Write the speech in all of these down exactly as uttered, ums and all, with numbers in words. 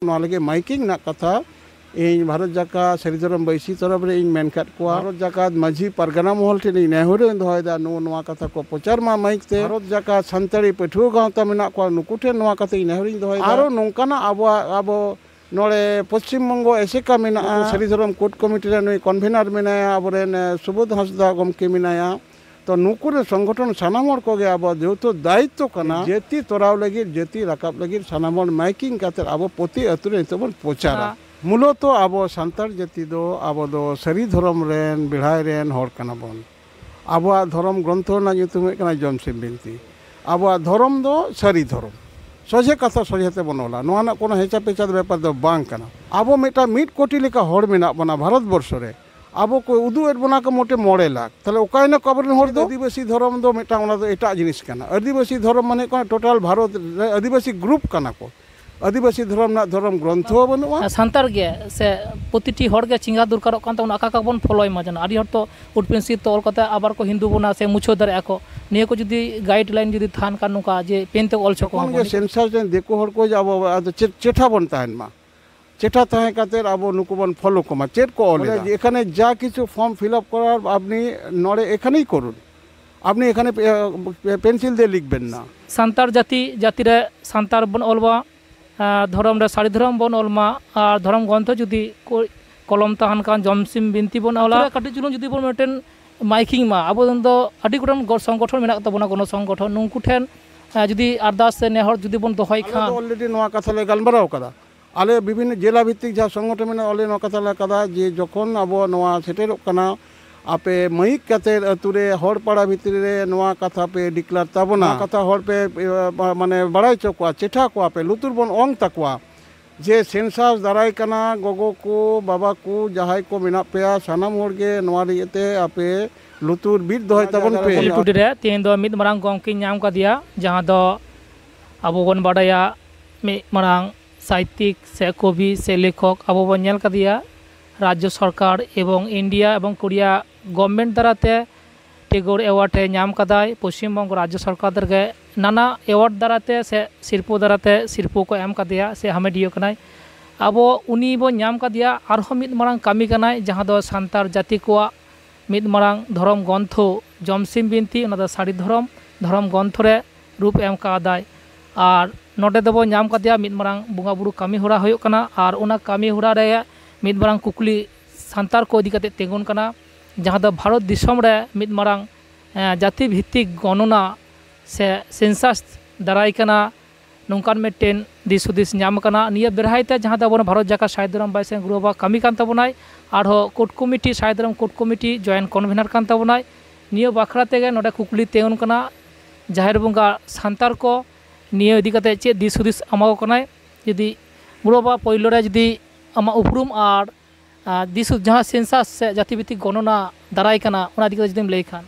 ᱱᱚᱣᱟ ᱞᱟᱹᱜᱤᱫ ᱢᱟᱭᱤᱠᱤᱝ ᱨᱮᱱᱟᱜ ᱠᱟᱛᱷᱟ ᱤᱧ ᱵᱷᱟᱨᱚᱛ ᱡᱟᱠᱟᱛ ᱥᱟᱹᱨᱤ ᱫᱷᱚᱨᱚᱢ ᱵᱟᱹᱭᱥᱤ ᱛᱚᱨᱚᱯ ᱨᱮ ᱤᱧ ᱢᱮᱱ ᱠᱟᱫ ᱠᱚᱣᱟ᱾ ᱵᱷᱟᱨᱚᱛ ᱡᱟᱠᱟᱛ ᱢᱟᱹᱡᱷᱤ ᱯᱟᱨᱜᱟᱱᱟ ᱢᱚᱦᱚᱞ ᱴᱷᱮᱱ ᱤᱧ ᱱᱮᱦᱚᱨ ᱤᱧ ᱫᱚᱦᱚᱭᱮᱫᱟ, ᱱᱚᱣᱟ, ᱱᱚᱣᱟ ᱠᱟᱛᱷᱟ ᱠᱚ ᱯᱨᱚᱪᱟᱨ ᱢᱟ ᱢᱟᱭᱤᱠ ᱛᱮ᱾ ᱵᱷᱟᱨᱚᱛ ᱡᱟᱠᱟᱛ ᱥᱟᱱᱛᱟᱲᱤ ᱯᱟᱹᱴᱷᱩᱣᱟᱹ ᱜᱟᱶᱛᱟ ᱢᱮᱱᱟᱜ ᱠᱚᱣᱟ, ᱱᱩᱠᱩ ᱴᱷᱮᱱ ᱱᱚᱣᱟ ᱠᱟᱛᱷᱟ ᱤᱧ ᱱᱮᱦᱚᱨ ᱤᱧ ᱫᱚᱦᱚᱭᱮᱫᱟ᱾ ᱟᱨᱚ ᱱᱚᱝᱠᱟᱱᱟᱜ ᱟᱵᱚᱣᱟᱜ, ᱟᱵᱚ ᱱᱚᱰᱮ ᱯᱚᱥᱪᱤᱢ ᱵᱚᱝᱜᱚ ᱮᱥᱮᱠᱟ ᱢᱮᱱᱟᱜᱼᱟ, ᱥᱟᱹᱨᱤ ᱫᱷᱚᱨᱚᱢ ᱠᱳᱰ ᱠᱚᱢᱤᱴᱤ ᱨᱮ ᱱᱩᱭ ᱠᱚᱱᱵᱷᱮᱱᱟᱨ ᱢᱮᱱᱟᱭᱟ, ᱟᱵᱚᱨᱮᱱ, ᱮ, ᱥᱩᱵᱳᱫᱷ ᱦᱟᱸᱥᱫᱟ ᱜᱚᱢᱠᱮ ᱢᱮᱱᱟᱭᱟ᱾ ᱛᱚ ᱱᱩᱠᱩ ᱨᱮᱱ ᱥᱚᱝᱜᱚᱴᱷᱚᱱ ᱥᱟᱱᱟᱢ ᱦᱚᱲ ᱠᱚᱜᱮ ᱟᱵᱚᱣᱟᱜ ᱡᱚᱛᱚ ᱫᱟᱭᱤᱛᱛᱚ ᱠᱟᱱᱟ, ᱡᱟᱹᱛᱤ ᱛᱚᱨᱟᱣ ᱞᱟᱹᱜᱤᱫ, ᱡᱟᱹᱛᱤ ᱨᱟᱠᱟᱵ ᱞᱟᱹᱜᱤᱫ ᱥᱟᱱᱟᱢ ᱦᱚᱲ ᱢᱟᱭᱤᱠᱤᱝ ᱠᱟᱛᱮ ᱟᱵᱚ ᱯᱨᱚᱛᱤ ᱟᱹᱛᱩ ᱨᱮ ᱱᱤᱛᱚᱜ ᱵᱚᱱ ᱯᱨᱚᱪᱟᱨᱟ᱾ ᱦᱮᱸ᱾ ᱢᱩᱞᱚᱛᱚ ᱟᱵᱚ ᱥᱟᱱᱛᱟᱲ ᱡᱟᱹᱛᱤ ᱫᱚ, ᱟᱵᱚ ᱫᱚ ᱥᱟᱹᱨᱤ ᱫᱷᱚᱨᱚᱢ ᱨᱮᱱ, ᱵᱮᱲᱦᱟᱭ ᱨᱮᱱ ᱦᱚᱲ ᱠᱟᱱᱟ ᱵᱚᱱ᱾ ᱟᱵᱚᱣᱟᱜ ᱫᱷᱚᱨᱚᱢ ᱜᱨᱚᱱᱛᱷᱚ ᱨᱮᱱᱟᱜ ᱧᱩᱛᱩᱢ ᱦᱩᱭᱩᱜ ᱠᱟᱱᱟ ᱡᱚᱢᱥᱤᱢ ᱵᱤᱱᱛᱤ᱾ ᱟᱵᱚᱣᱟᱜ ᱫᱷᱚᱨᱚᱢ ᱫᱚ ᱥᱟᱹᱨᱤ ᱫᱷᱚᱨᱚᱢ᱾ ᱥᱚᱡᱷᱮ ᱠᱟᱛᱷᱟ ᱥᱚᱡᱷᱮ ᱛᱮᱵᱚᱱ ᱚᱞᱟ, ᱱᱚᱣᱟ ᱨᱮᱱᱟᱜ ᱠᱳᱱᱳ ᱦᱮᱸᱪᱟ ᱯᱮᱪᱟ ᱫᱚ ᱵᱮᱯᱟᱨ ᱫᱚ ᱵᱟᱝ ᱠᱟᱱᱟ᱾ ᱟᱵᱚ ᱢᱤᱫᱴᱟᱝ ᱢᱤᱫ ᱠᱳᱴᱤ ᱞᱮᱠᱟ ᱦᱚᱲ ᱢᱮᱱᱟᱜ ᱵᱚᱱᱟ ᱵᱷᱟᱨᱚᱛ ᱵᱚᱨᱥᱚ ᱨᱮ᱾ ᱟᱵᱚ ᱠᱚ ᱩᱫᱩᱜ ᱮᱫ ᱵᱚᱱᱟ ᱠᱚ ᱢᱚᱴᱮ ᱢᱚᱬᱮ ᱞᱟᱠᱷ᱾ ᱛᱟᱦᱞᱮ ᱚᱠᱟᱭᱮᱱᱟ ᱠᱚ ᱟᱵᱚᱨᱮᱱ ᱦᱚᱲ ᱫᱚ? ᱟᱹᱫᱤᱵᱟᱹᱥᱤ ᱫᱷᱚᱨᱚᱢ ᱫᱚ ᱢᱤᱫᱴᱟᱝ, ᱚᱱᱟ ᱫᱚ ᱮᱴᱟᱜ ᱡᱤᱱᱤᱥ ᱠᱟᱱᱟ᱾ ᱟᱹᱫᱤᱵᱟᱹᱥᱤ ᱫᱷᱚᱨᱚᱢ ᱢᱟᱱᱮ ᱦᱩᱭᱩᱜ ᱠᱟᱱᱟ ᱴᱳᱴᱟᱞ ᱵᱷᱟᱨᱚᱛ ᱨᱮ ᱟᱹᱫᱤᱵᱟᱹᱥᱤ ᱜᱨᱩᱯ ᱠᱟᱱᱟ ᱠᱚ᱾ ᱟᱹᱫᱤᱵᱟᱹᱥᱤ ᱫᱷᱚᱨᱚᱢ ᱨᱮᱱᱟᱜ ᱫᱷᱚᱨᱚᱢ ᱜᱨᱚᱱᱛᱷᱚ ᱦᱚᱸ ᱵᱟᱹᱱᱩᱜᱼᱟ᱾ ᱥᱟᱱᱛᱟᱲ ᱜᱮ ᱥᱮ ᱯᱨᱚᱛᱤᱴᱤ ᱦᱚᱲ ᱜᱮ ᱪᱮᱸᱜᱷᱟ ᱫᱚᱨᱠᱟᱨᱚᱜ ᱠᱟᱱ ᱛᱟᱵᱚᱱᱟ, ᱚᱠᱟ ᱚᱠᱟ ᱵᱚᱱ ᱯᱷᱚᱞᱳᱭ ᱢᱟ, ᱡᱮᱱᱚ ᱟᱹᱰᱤ ᱦᱚᱲ ᱛᱚ ᱩᱴᱯᱤᱱᱥᱤ ᱛᱚᱞ ᱠᱟᱛᱮ ᱟᱵᱟᱨ ᱠᱚ ᱦᱤᱱᱫᱩ ᱵᱚᱱᱟ ᱥᱮ ᱢᱩᱪᱷᱟᱹᱣ ᱫᱟᱲᱮᱭᱟᱜᱼᱟ ᱠᱚ᱾ ᱱᱤᱭᱟᱹ ᱠᱚ ᱡᱩᱫᱤ ᱜᱟᱭᱤᱰ ᱞᱟᱭᱤᱱ ᱡᱩᱫᱤ ᱛᱟᱦᱮᱱ ᱠᱷᱟᱱ ᱱᱚᱝᱠᱟ ᱡᱮ ᱯᱮᱱ ᱛᱮ ᱚᱞ ᱦᱚᱪᱚ ᱠᱚᱢᱟ ᱛᱚᱠᱷᱚᱱ ᱜᱮ ᱵᱚᱱ᱾ ᱥᱮᱱᱥᱟᱥ ᱨᱮᱱ ᱫᱤᱠᱩ ᱦᱚᱲ ᱠᱚ ᱡᱮ ᱟᱵᱚ ᱟᱫᱚ ᱪᱮᱫ ᱪᱮᱴᱷᱟ ᱵᱚᱱ ᱛᱟᱦᱮᱱ ᱢᱟ, ᱪᱮᱴᱷᱟ ᱛᱟᱦᱮᱸ ᱠᱟᱛᱮ ᱟᱵᱚ ᱱᱩᱠᱩ ᱵᱚᱱ ᱯᱷᱚᱞᱳ ᱠᱚᱢᱟ, ᱪᱮᱫ ᱠᱚ ᱚᱞ ᱮᱫᱟ᱾ ᱵᱚᱞᱮ ᱮᱠᱷᱟᱱᱮ ᱡᱟ ᱠᱤᱪᱷᱩ ᱯᱷᱚᱨᱢ ᱯᱷᱤᱞᱟᱯ ᱠᱚᱨᱟᱨ ᱟᱯᱱᱤ ᱱᱚᱰᱮ ᱮᱠᱷᱟᱱᱮ ᱠᱚᱨᱩᱱ, ᱟᱯᱱᱤ ᱮᱠᱷᱟᱱᱮ ᱯᱮ-, ᱯᱮᱱᱥᱤᱞ ᱫᱤᱭᱮ ᱞᱤᱠᱷ ᱵᱮᱱ ᱱᱟ᱾ ᱥᱟᱱᱛᱟᱲ ᱡᱟᱹᱛᱤ, ᱡᱟᱹᱛᱤ ᱨᱮ ᱥᱟᱱᱛᱟᱲ ᱵᱚᱱ ᱚᱞ ᱢᱟ, ᱟᱨ ᱫᱷᱚᱨᱚᱢ ᱨᱮ ᱥᱟᱹᱨᱤ ᱫᱷᱚᱨᱚᱢ ᱵᱚᱱ ᱚᱞ ᱢᱟ, ᱟᱨ ᱫᱷᱚᱨᱚᱢ ᱜᱨᱚᱱᱛᱷᱚ ᱡᱩᱫᱤ ᱠᱚ-, ᱠᱚᱞᱚᱢ ᱛᱟᱦᱮᱱ ᱠᱷᱟᱱ ᱡᱚᱢᱥᱤᱢ ᱵᱤᱱᱛᱤ ᱵᱚᱱ ᱚᱞᱟ᱾ ᱟᱛᱳ ᱨᱮ ᱠᱟᱹᱴᱤᱡ ᱪᱩᱞᱩᱝ ᱡᱩᱫᱤ ᱵᱚᱱ ᱢᱤᱫᱴᱮᱱ ᱢᱟᱭᱠᱤᱝ ᱢᱟ, ᱟᱵᱚ ᱨᱮᱱ ᱫᱚ ᱟᱹᱰᱤ ᱜᱚᱴᱟᱝ ᱜᱚ-, ᱥᱚᱝᱜᱚᱴᱷᱚᱱ ᱢᱮᱱᱟᱜ ᱛᱟᱵᱚᱱᱟ, ᱜᱚᱱᱚ ᱥᱚᱝᱜᱚᱴᱷᱚᱱ, ᱱᱩᱠᱩ ᱴᱷᱮᱱ, ᱟᱸ, ᱡᱩᱫᱤ ᱟᱨᱫᱟᱥ ᱥᱮ ᱱᱮᱦᱚᱨ ᱡᱩᱫᱤ ᱵᱚᱱ ᱫᱚᱦᱚᱭ ᱟᱞᱮ ᱠᱷᱟᱱ᱾ ᱫᱚ already ᱱᱚᱣᱟ ᱠᱟᱛᱷᱟ ᱞᱮ ᱜᱟᱞᱢᱟᱨᱟᱣ ᱠᱟᱫᱟ᱾ ᱟᱞᱮ ᱵᱤᱵᱷᱤᱱᱱᱚ ᱡᱮᱞᱟ ᱵᱷᱤᱛᱛᱤᱠ ᱡᱟᱦᱟᱸ ᱥᱚᱝᱜᱚᱴᱷᱚᱱ ᱢᱮᱱᱟᱜᱼᱟ, ᱟᱞᱮ ᱱᱚᱣᱟ ᱠᱟᱛᱷᱟ ᱞᱮ ᱠᱟᱫᱟ ᱡᱮ ᱡᱚᱠᱷᱚᱱ ᱟᱵᱚ ᱱᱚᱣᱟ ᱥᱮᱴᱮᱨᱚᱜ ᱠᱟᱱᱟ, ᱟᱯᱮ ᱢᱟᱹᱭᱤᱠ ᱠᱟᱛᱮ ᱟᱹᱛᱩ ᱨᱮ ᱦᱚᱲ ᱯᱟᱲᱟ ᱵᱷᱤᱛᱨᱤ ᱨᱮ ᱱᱚᱣᱟ ᱠᱟᱛᱷᱟ ᱯᱮ ᱰᱤᱠᱞᱟᱨ ᱛᱟᱵᱚᱱᱟ᱾ ᱱᱚᱣᱟ ᱠᱟᱛᱷᱟ ᱦᱚᱲ ᱯᱮ, ᱮ, ᱢᱟᱱᱮ ᱵᱟᱲᱟᱭ ᱦᱚᱪᱚ ᱠᱚᱣᱟ, ᱪᱮᱴᱷᱟ ᱠᱚᱣᱟ ᱯᱮ, ᱞᱩᱛᱩᱨ ᱵᱚᱱ ᱚᱝ ᱛᱟᱠᱚᱣᱟ ᱡᱮ ᱥᱮᱱᱥᱟᱥ ᱫᱟᱨᱟᱭ ᱠᱟᱱᱟ, ᱜᱚᱜᱚ ᱠᱚ, ᱵᱟᱵᱟ ᱠᱚ, ᱡᱟᱦᱟᱸᱭ ᱠᱚ ᱢᱮᱱᱟᱜ ᱯᱮᱭᱟ, ᱥᱟᱱᱟᱢ ᱦᱚᱲ ᱜᱮ ᱱᱚᱣᱟ ᱞᱟᱹᱜᱤᱫ ᱛᱮ ᱟᱯᱮ ᱞᱩᱛᱩᱨ ᱵᱤᱫ ᱫᱚᱦᱚᱭ ᱛᱟᱵᱚᱱ ᱯᱮ᱾ ᱴᱩᱰᱮ ᱨᱮ ᱛᱮᱦᱮᱧ ᱫᱚ ᱢᱤᱫ ᱢᱟᱨᱟᱝ ᱜᱚᱢᱠᱮᱧ ᱧᱟᱢ ᱠᱟᱫᱮᱭᱟ, ᱡᱟᱦᱟᱸ ᱫᱚ ᱟᱵᱚ ᱵᱚᱱ ᱵᱟᱰᱟᱭᱟ ᱢᱤᱫ ᱢᱟᱨᱟᱝ ᱥᱟᱦᱤᱛᱭᱤᱠ ᱥᱮ ᱠᱚᱵᱤ ᱥᱮ ᱞᱮᱠᱷᱚᱠ ᱟᱵᱚ ᱵᱚᱱ ᱧᱮᱞ ᱠᱟᱫᱮᱭᱟ᱾ ᱨᱟᱡᱽᱡᱚ ᱥᱚᱨᱠᱟᱨ ᱮᱵᱚᱝ ᱤᱱᱰᱤᱭᱟ ᱮᱵᱚᱝ ᱠᱳᱨᱤᱭᱟ ᱜᱚᱵᱷᱢᱮᱱᱴ ᱫᱟᱨᱟᱭᱛᱮ ᱴᱮᱜᱳᱨ ᱮᱣᱟᱨᱰ ᱮ ᱧᱟᱢ ᱠᱟᱫᱟᱭ᱾ ᱯᱚᱥᱪᱤᱢ ᱵᱚᱝᱜᱚ ᱨᱟᱡᱽᱡᱚ ᱥᱚᱨᱠᱟᱨ ᱨᱮᱜᱮ ᱱᱟᱱᱟ ᱮᱣᱟᱨᱰ ᱫᱟᱨᱟᱭᱛᱮ ᱥᱮ ᱥᱤᱨᱯᱟᱹ ᱫᱟᱨᱟᱭᱛᱮ ᱥᱤᱨᱯᱟᱹ ᱠᱚ ᱮᱢ ᱠᱟᱫᱮᱭᱟ ᱥᱮ ᱦᱟᱢᱮᱴᱤᱭᱟᱹ ᱠᱟᱱᱟᱭ᱾ ᱟᱵᱚ ᱩᱱᱤ ᱵᱚᱱ ᱧᱟᱢ ᱠᱟᱫᱮᱭᱟ ᱟᱨᱦᱚᱸ ᱢᱤᱫ ᱢᱟᱨᱟᱝ ᱠᱟᱹᱢᱤ ᱠᱟᱱᱟᱭ, ᱡᱟᱦᱟᱸ ᱫᱚ ᱥᱟᱱᱛᱟᱲ ᱡᱟᱹᱛᱤ ᱠᱚᱣᱟᱜ ᱢᱤᱫ ᱢᱟᱨᱟᱝ ᱫᱷᱚᱨᱚᱢ ᱜᱨᱚᱱᱛᱷᱚ ᱡᱚᱢᱥᱤᱢ ᱵᱤᱱᱛᱤ, ᱚᱱᱟ ᱫᱚ ᱥᱟᱹᱨᱤ ᱫᱷᱚᱨᱚᱢ, ᱫᱷᱚᱨᱚᱢ ᱜᱨᱚᱱᱛᱷᱚ ᱨᱮ ᱨᱩᱯ ᱮᱢ ᱠᱟᱣᱫᱟᱭ᱾ ᱟᱨ ᱱᱚᱰᱮ ᱫᱚᱵᱚ ᱧᱟᱢ ᱠᱟᱫᱮᱭᱟ ᱢᱤᱫ ᱢᱟᱨᱟᱝ ᱵᱚᱸᱜᱟ ᱵᱩᱨᱩ ᱠᱟᱹᱢᱤ ᱦᱚᱨᱟ ᱦᱩᱭᱩᱜ ᱠᱟᱱᱟ, ᱟᱨ ᱚᱱᱟ ᱠᱟᱹᱢᱤ ᱦᱚᱨᱟ ᱨᱮ ᱢᱤᱫ ᱢᱟᱨᱟᱝ ᱠᱩᱠᱞᱤ ᱥᱟᱱᱛᱟᱲ ᱠᱚ ᱤᱫᱤ ᱠᱟᱛᱮ ᱛᱤᱸᱜᱩᱱ ᱠᱟᱱᱟ, ᱡᱟᱦᱟᱸ ᱫᱚ ᱵᱷᱟᱨᱚᱛ ᱫᱤᱥᱚᱢ ᱨᱮ ᱢᱤᱫ ᱢᱟᱨᱟᱝ, ᱮᱸ, ᱡᱟᱹᱛᱤ ᱵᱷᱤᱛᱛᱤᱠ ᱜᱚᱱᱚᱱᱟ ᱥᱮ ᱥᱮᱱᱥᱟᱥ ᱫᱟᱨᱟᱭ ᱠᱟᱱᱟ, ᱱᱚᱝᱠᱟᱱ ᱢᱤᱫᱴᱮᱱ ᱫᱤᱥ ᱦᱩᱫᱤᱥ ᱧᱟᱢ ᱟᱠᱟᱱᱟ᱾ ᱱᱤᱭᱟᱹ ᱵᱮᱲᱦᱟᱭ ᱛᱮ ᱡᱟᱦᱟᱸ ᱫᱚ ᱟᱵᱚᱨᱮᱱ ᱵᱷᱟᱨᱚᱛ ᱡᱟᱠᱟᱛ ᱥᱟᱹᱦᱤ ᱫᱷᱚᱨᱚᱢ ᱵᱟᱭ ᱥᱮᱱ ᱜᱩᱨᱩ ᱵᱟᱵᱟ ᱠᱟᱹᱢᱤ ᱠᱟᱱ ᱛᱟᱵᱚᱱᱟᱭ, ᱟᱨᱦᱚᱸ ᱠᱳᱨᱴ ᱠᱚᱢᱤᱴᱤ, ᱥᱟᱹᱦᱤ ᱫᱷᱚᱨᱚᱢ ᱠᱳᱨᱴ ᱠᱚᱢᱤᱴᱤ ᱡᱚᱭᱮᱱᱴ ᱠᱚᱱᱵᱷᱮᱱᱟᱨ ᱠᱟᱱ ᱛᱟᱵᱚᱱᱟᱭ᱾ ᱱᱤᱭᱟᱹ ᱵᱟᱠᱷᱨᱟ ᱛᱮᱜᱮ ᱱᱚᱰᱮ ᱠᱩᱠᱞᱤ ᱛᱤᱸᱜᱩᱱ ᱠᱟᱱᱟ, ᱡᱟᱦᱮᱨ ᱵᱚᱸᱜᱟ ᱥᱟᱱᱛᱟᱲ ᱠᱚ ᱱᱤᱭᱟᱹ ᱤᱫᱤ ᱠᱟᱛᱮ ᱪᱮᱫ ᱫᱤᱥ ᱦᱩᱫᱤᱥ ᱮᱢᱟ ᱠᱚ ᱠᱟᱱᱟᱭ? ᱡᱩᱫᱤ ᱜᱩᱨᱩ ᱵᱟᱵᱟ ᱯᱳᱭᱞᱳ ᱨᱮ ᱡᱩᱫᱤ ᱟᱢᱟᱜ ᱩᱯᱨᱩᱢ ᱟᱨ, ᱟᱨ ᱫᱤᱥ ᱦᱩᱫᱤᱥ ᱡᱟᱦᱟᱸ ᱥᱮᱱᱥᱟᱥ ᱥᱮ ᱡᱟᱹᱛᱤ ᱵᱷᱤᱛᱛᱤᱠ ᱜᱚᱱᱚᱱᱟ ᱫᱟᱨᱟᱭ ᱠᱟᱱᱟ, ᱚᱱᱟ ᱤᱫᱤ ᱠᱟᱛᱮ ᱡᱩᱫᱤᱢ ᱞᱟᱹᱭ ᱠᱷᱟᱱ᱾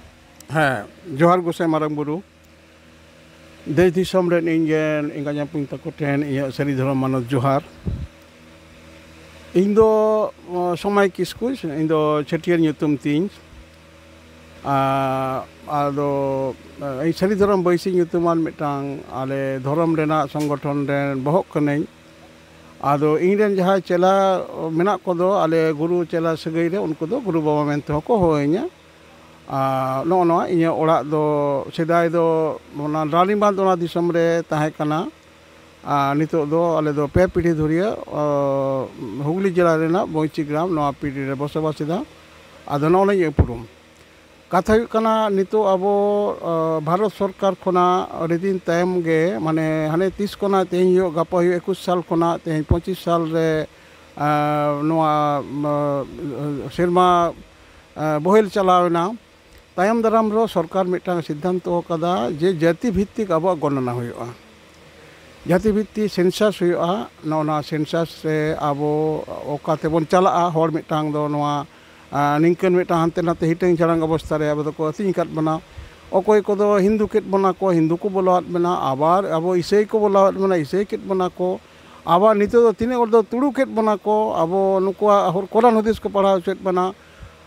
ᱦᱮᱸ, ᱡᱚᱦᱟᱨ ᱜᱚᱸᱥᱟᱭ ᱢᱟᱨᱟᱝ ᱵᱩᱨᱩ᱾ ᱫᱮᱥ ᱫᱤᱥᱚᱢ ᱨᱮᱱ ᱤᱧ ᱨᱮᱱ ᱮᱸᱜᱟ ᱡᱟᱹᱯᱩᱧ ᱛᱟᱠᱚ ᱴᱷᱮᱱ ᱤᱧᱟᱹᱜ ᱥᱟᱹᱨᱤ ᱫᱷᱚᱨᱚᱢ ᱢᱟᱱᱚᱛ ᱡᱚᱦᱟᱨ᱾ ᱤᱧ ᱫᱚ, ᱚ, ᱥᱚᱢᱟᱭ ᱠᱤᱥᱠᱩ, ᱤᱧ ᱫᱚ ᱪᱷᱟᱹᱴᱭᱟᱹᱨ ᱧᱩᱛᱩᱢ ᱛᱤᱧ᱾ ᱟ, ᱟᱫᱚ, ᱟ, ᱤᱧ ᱥᱟᱹᱨᱤ ᱫᱷᱚᱨᱚᱢ ᱵᱟᱹᱭᱥᱤ ᱧᱩᱛᱩᱢᱟᱱ ᱢᱤᱫᱴᱟᱝ ᱟᱞᱮ ᱫᱷᱚᱨᱚᱢ ᱨᱮᱱᱟᱜ ᱥᱚᱝᱜᱚᱴᱷᱚᱱ ᱨᱮᱱ ᱵᱚᱦᱚᱜ ᱠᱟᱹᱱᱟᱹᱧ᱾ ᱟᱫᱚ ᱤᱧ ᱨᱮᱱ ᱡᱟᱦᱟᱸᱭ ᱪᱮᱞᱟ ᱢᱮᱱᱟᱜ ᱠᱚᱫᱚ, ᱟᱞᱮ ᱜᱩᱨᱩ ᱪᱮᱞᱟ ᱥᱟᱹᱜᱟᱹᱭ ᱨᱮ, ᱩᱱᱠᱩ ᱫᱚ ᱜᱩᱨᱩ ᱵᱟᱵᱟ ᱢᱮᱱᱛᱮ ᱦᱚᱸᱠᱚ ᱦᱚᱦᱚ ᱟᱹᱧᱟ᱾ ᱟᱨ ᱱᱚᱜᱼᱚ ᱱᱚᱣᱟ ᱤᱧᱟᱹᱜ ᱚᱲᱟᱜ ᱫᱚ ᱥᱮᱫᱟᱭ ᱫᱚ ᱚᱱᱟ ᱨᱟᱱᱤᱵᱟᱸᱫᱷ, ᱚᱱᱟ ᱫᱤᱥᱚᱢ ᱨᱮ ᱛᱟᱦᱮᱸ ᱠᱟᱱᱟ᱾ ᱟᱨ ᱱᱤᱛᱚᱜ ᱫᱚ ᱟᱞᱮ ᱫᱚ ᱯᱮ ᱯᱤᱲᱦᱤ ᱫᱷᱩᱨᱤᱭᱟᱹ, ᱚ, ᱦᱩᱜᱽᱞᱤ ᱡᱮᱞᱟ ᱨᱮᱱᱟᱜ ᱵᱚᱧᱪᱤ ᱜᱨᱟᱢ, ᱱᱚᱣᱟ ᱯᱤᱲᱦᱤ ᱨᱮ ᱵᱚᱥᱚᱵᱟᱥ ᱮᱫᱟ᱾ ᱟᱫᱚ ᱱᱚᱜᱼᱚ ᱱᱤᱭᱟᱹ ᱩᱯᱨᱩᱢ᱾ ᱠᱟᱛᱷᱟ ᱦᱩᱭᱩᱜ ᱠᱟᱱᱟ, ᱱᱤᱛᱚᱜ ᱟᱵᱚ, ᱚ, ᱵᱷᱟᱨᱚᱛ ᱥᱚᱨᱠᱟᱨ ᱠᱷᱚᱱᱟᱜ ᱟᱹᱰᱤ ᱫᱤᱱ ᱛᱟᱭᱚᱢ ᱜᱮ, ᱢᱟᱱᱮ, ᱦᱟᱱᱮ ᱛᱤᱥ ᱠᱷᱚᱱᱟᱜ ᱛᱮᱦᱮᱧ ᱦᱩᱭᱩᱜ, ᱜᱟᱯᱟ ᱦᱩᱭᱩᱜ, ᱮᱠᱩᱥ ᱥᱟᱞ ᱠᱷᱚᱱᱟᱜ ᱛᱮᱦᱮᱧ ᱯᱚᱸᱪᱤᱥ ᱥᱟᱞ ᱨᱮ, ᱟ, ᱱᱚᱣᱟ, ᱟ, ᱥᱮᱨᱢᱟ, ᱟ, ᱵᱚᱦᱮᱞ ᱪᱟᱞᱟᱣ ᱮᱱᱟ᱾ ᱛᱟᱭᱚᱢ ᱫᱟᱨᱟᱢ ᱨᱮᱦᱚᱸ ᱥᱚᱨᱠᱟᱨ ᱢᱤᱫᱴᱟᱝ ᱥᱤᱫᱽᱫᱷᱟᱱᱛᱚ ᱟᱠᱟᱫᱟ ᱡᱮ ᱡᱟᱹᱛᱤ ᱵᱷᱤᱛᱛᱤᱠ ᱟᱵᱚᱣᱟᱜ ᱜᱚᱱᱚᱱᱟ ᱦᱩᱭᱩᱜᱼᱟ, ᱡᱟᱹᱛᱤ ᱵᱷᱤᱛᱛᱤ ᱥᱮᱱᱥᱟᱥ ᱦᱩᱭᱩᱜᱼᱟ᱾ ᱱᱚᱜᱼᱚ ᱱᱚᱣᱟ ᱥᱮᱱᱥᱟᱥ ᱨᱮ ᱟᱵᱚ ᱚᱠᱟ ᱛᱮᱵᱚᱱ ᱪᱟᱞᱟᱜᱼᱟ, ᱦᱚᱲ ᱢᱤᱫᱴᱟᱝ ᱫᱚ ᱱᱚᱣᱟ, ᱟ, ᱱᱤᱝᱠᱟᱹᱱ ᱢᱤᱫᱴᱟᱝ ᱦᱟᱱᱛᱮ ᱱᱟᱛᱮ ᱦᱤᱴᱟᱹᱝ ᱡᱷᱟᱲᱟᱝ ᱚᱵᱚᱥᱛᱷᱟ ᱨᱮ ᱟᱵᱚ ᱫᱚᱠᱚ ᱟᱹᱛᱤᱧ ᱟᱠᱟᱫ ᱵᱚᱱᱟ᱾ ᱚᱠᱚᱭ ᱠᱚᱫᱚ ᱦᱤᱱᱫᱩ ᱠᱮᱫ ᱵᱚᱱᱟ ᱠᱚ, ᱦᱤᱱᱫᱩ ᱠᱚ ᱵᱚᱞᱚᱣᱟᱫ ᱵᱚᱱᱟ, ᱟᱵᱟᱨ ᱟᱵᱚ ᱤᱥᱟᱹᱭ ᱠᱚ ᱵᱚᱞᱚᱣᱟᱫ ᱵᱚᱱᱟ, ᱤᱥᱟᱹᱭ ᱠᱮᱫ ᱵᱚᱱᱟ ᱠᱚ᱾ ᱟᱵᱟᱨ ᱱᱤᱛᱚᱜ ᱫᱚ ᱛᱤᱱᱟᱹᱜ ᱦᱚᱲ ᱫᱚ ᱛᱩᱲᱩ ᱠᱮᱫ ᱵᱚᱱᱟ ᱠᱚ, ᱟᱵᱚ ᱱᱩᱠᱩᱣᱟᱜ ᱦᱚᱨ-, ᱠᱚᱨᱟᱱ ᱦᱩᱫᱤᱥ ᱠᱚ ᱯᱟᱲᱦᱟᱣ ᱦᱚᱪᱚᱭᱮᱫ ᱵᱚᱱᱟ᱾